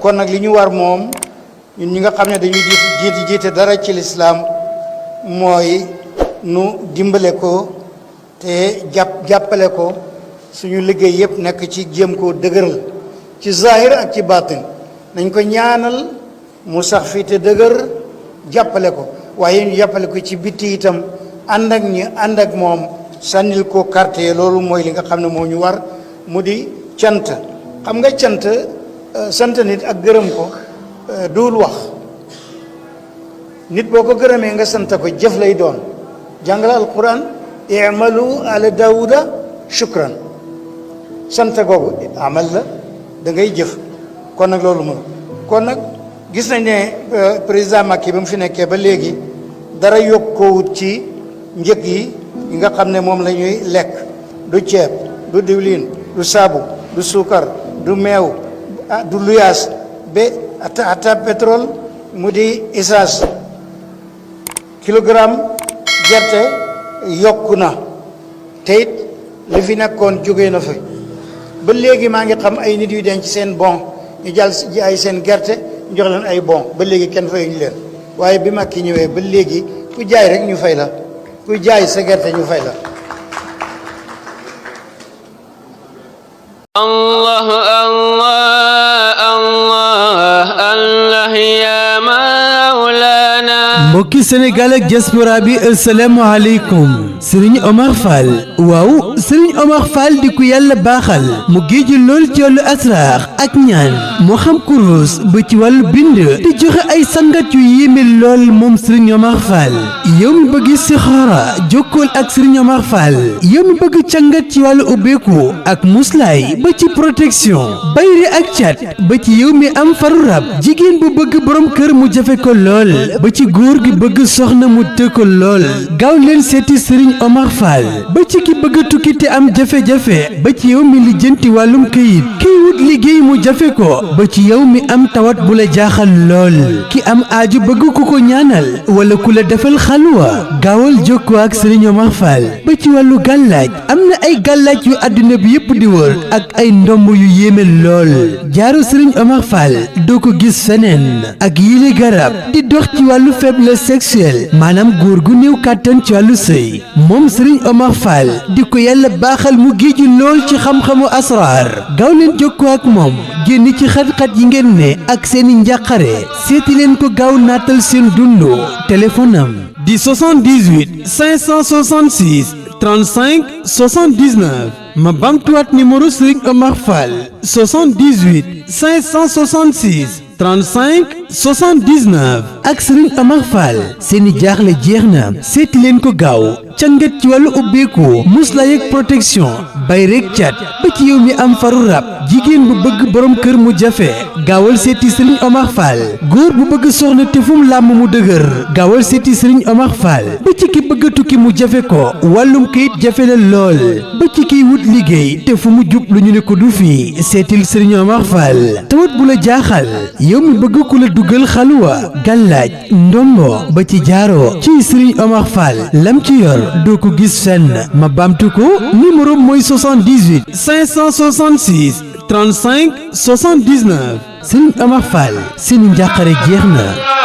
kon nag li ñu war moom ñun ñi nga xam ne dañuy jiite dara ci lislaam mooy nu dimbale ko te jàppale ko suñu liggéey yëpp nekk ci jéem koo dëgëral ci zahir ak ci batin nañ ko ñaanal mu sax fi te dëgër jàppale ko waaye ñu jàppale ko ci bitti itam ànd ak moom sànnil ko carte loolu mooy li nga xam ne moo ñu war mu di cant xam nga cant sant nit ak gërëm ko duul wax nit boo ko gërëmee nga sant ko jëf lay doon jàngale alquran i'malu ala daawuda shukran sant googu amal la da ngay jëf kon nag loolu moom kon nag gis nañ ne président Macky ba mu fi nekkee ba léegi dara yokkoowut ci njëg yi nga xam ne moom la ñuy lekk du ceeb du diwlin du saabu du suukar du meew du luyaas ba ata pétrole mu di essence kilogramme gerte yokku na te it li fi nekkoon jógee na fi ba léegi maa ngi xam ay nit yu denc seen bon ñu jàll ay seen gerte ñu jox leen ay bon ba léegi kenn fayuñu leen waaye bi Macky ñëwee ba léegi ku jaay rek ñu fay la ku jaay sa gerte ñu fay la. الله الله الله الله يا مولانا. mbokki Sénégal ak diaspora bi asalaamaaleykum Serigne Omar Fall waaw Serigne Omar Fall di ku yàlla baaxal mu géeju lool ci wàllu asraar ak ñaan moo xam kurus ba ci wàllu bind di joxe ay sangat yu yéeme lool moom Serigne Omar Fall yow mi bëgg istixaara jokkool ak Serigne Omar Fall yow mi bëgg cangat ci wàllu ubbeeku ak muslaay ba ci protection bayri ak cat ba ci yow mi am faru rab jigéen bu bëgg borom kër mu jafe ko lool ba ci góor gi bëgg soxna mu tëkko lool gaaw leen seeti Serigne Omar Fall ba ci ki bëgg tukki te am jafe-jafe ba ci yow mi lijjanti wàllum këyit kiy wut liggéey mu jafe ko ba ci yow mi am tawat bu la jaaxal lool ki am aaju bëgg ku ko ñaanal wala ku la defal xalwa gaawal jokkoo ak Serigne Omar Fall ba ci wàllu gàllaaj am na ay gàllaaj yu àdduna bi yépp di wër ak ay ndomb yu yéeme lool jaaru Serigne Omar Fall doo ko gis feneen ak yile garab di dox ci wàllu faiblesse sexuelle maanaam góor gu néew kàttan ci wàllu sëy moom Serigne Omar Fall di ko yàlla baaxal mu géeju lool ci xam-xamu asraar gaaw leen jokkoo ak moom génn ci xat-xat yi ngeen ne ak seeni njàqare seeti leen ko gaaw naatal seen dundu téléphone am di 78 566 35 79 ma bamtuwaat numéro Serigne Omar Fall 78 566 35 79 ak Serigne Omar Fall seeni jaaxle jeex na seeti leen ko gaaw cangat ci wàllu ubbeeku muslaay ak protection bay rek cat ba ci yow mi am faru rab jigéen bu bëgg borom kër mu jafe gaawal seeti Serigne Omar Fall góor bu bëgg soxna te fu mu làmm mu dëgër gaawal seeti Serigne Omar Fall ba ci ki bëgg tukki mu jafe ko wàllum kayit jafe la lool ba ci kiy wut liggéey te fu mu jub lu ñu ne ko du fii seetil Serigne Omar Fall tawat bu la jaaxal yow mi bëgg ku la dugal xalwa gàllaaj ndombo ba ci jaaro ci Serigne Omar Fall lam ci yor doo ko gis fenn ma bamtu ko numéro mooy 78 566 35 79 Serigne Omar Fall seeni njàqare jeex na.